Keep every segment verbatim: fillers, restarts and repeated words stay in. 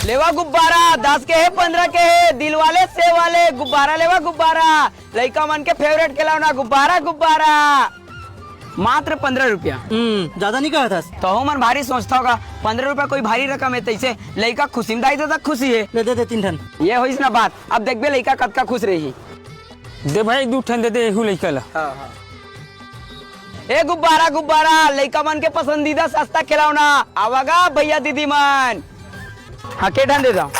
लेवा गुब्बारा, दस के हे, पंद्रह के हे, दिल वाले, सेव वाले, गुब्बारा लेवा, गुब्बारा। लइका मन के favourite खिलौना, गुब्बारा, गुब्बारा। मात्र पंद्रह रुपया। हम्म, ज्यादा नहीं कहत हस। तहू मन भारी सोचथव गा, पंद्रह रुपया कोई भारी रकम हे, तइसे लइका खुशी में दाई दे तक खुशी हे। ले दे दे तीन ठन। ये होइस ना बात, अब देखबे लइका कतका खुश रही। दे भाई, दू ठन दे दे एहू लइका ला। हाँ, हाँ। ए गुब्बारा, गुब्बारा, लइका मन के पसंदीदा सस्ता खिलौना। आवा गा भैया दीदी मन। हाँ, के ठन दे दव?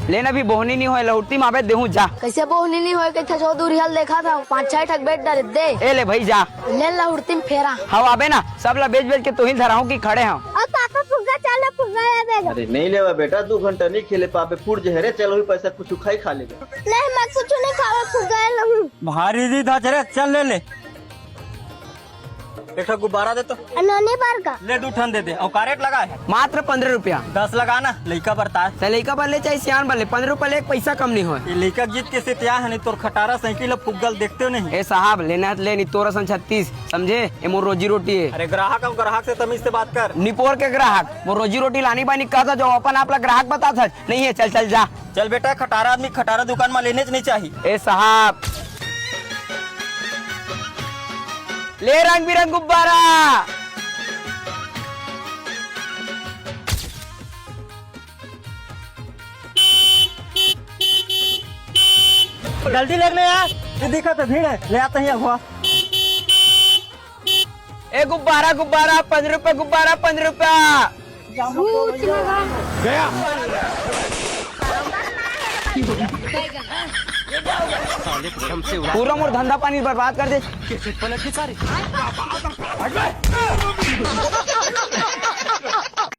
ले ना, अभी बोहनी नहीं होय, लहुटी में आबे देहूँ, जा। कइसे बोहनी नहीं होय, कइसे छो दूरी हल देखा था, पाँच छह ठक बेच डरे दे। ए ले भाई, जा। ले लहुटी में फेरा। हाँ, आबे ना, सब ला बेच बेच के तुही धराहूँ कि खड़े हव। अब पापा फुग्गा चल, फुग्गा ले बेच। अरे नहीं लेवा बेटा, दू घंटा नहीं खेले पाबे, फूट जे रे, चल वही पैसा कुछ खाई खा लेबे। नहीं, मैं कुछ नहीं खावे, फुग्गा लहूँ। भारी जी था, चले, चल ले ले। एक ठो गुब्बारा दे तो। अनोनी बर का? ले दू ठन दे दे। अउ का रेट लगा हे? मात्र पंद्रह रुपया। दस लगा ना, लइका बर ताय। ते लइका बर ले चाहे सियान बर ले, पंद्रह रुपया ले, एक पैसा कम नहीं होय। ये लइका जीत के सेतिया हे, नहीं तोर खटारा साइकिल अब फुग्गल देखते नहीं। ए साहब, लेना हे त ले, नहीं तोर असन छत्तीस, समझे? ये मोर रोजी रोटी हे। अरे ग्राहक अउ ग्राहक से तमीज से बात कर। निपोर के ग्राहक, मोर रोजी रोटी लानी बानी कहत हस, जो अपन आप ला ग्राहक बतात हस। नहीं हे, चल चल जा। चल बेटा, खटारा आदमी खटारा दुकान में लेने च नहीं चाही। ए साहब, ले रंग बिरंग गुब्बारा। जल्दी लेने यार, ये दिखा तो भीड़ हे, ले आता ही अगुआ। ए गुब्बारा, गुब्बारा, पंद्रह रुपया गुब्बारा, पंद्रह रुपया। गया। पूरा मोर धंधा पानी बर्बाद कर दे।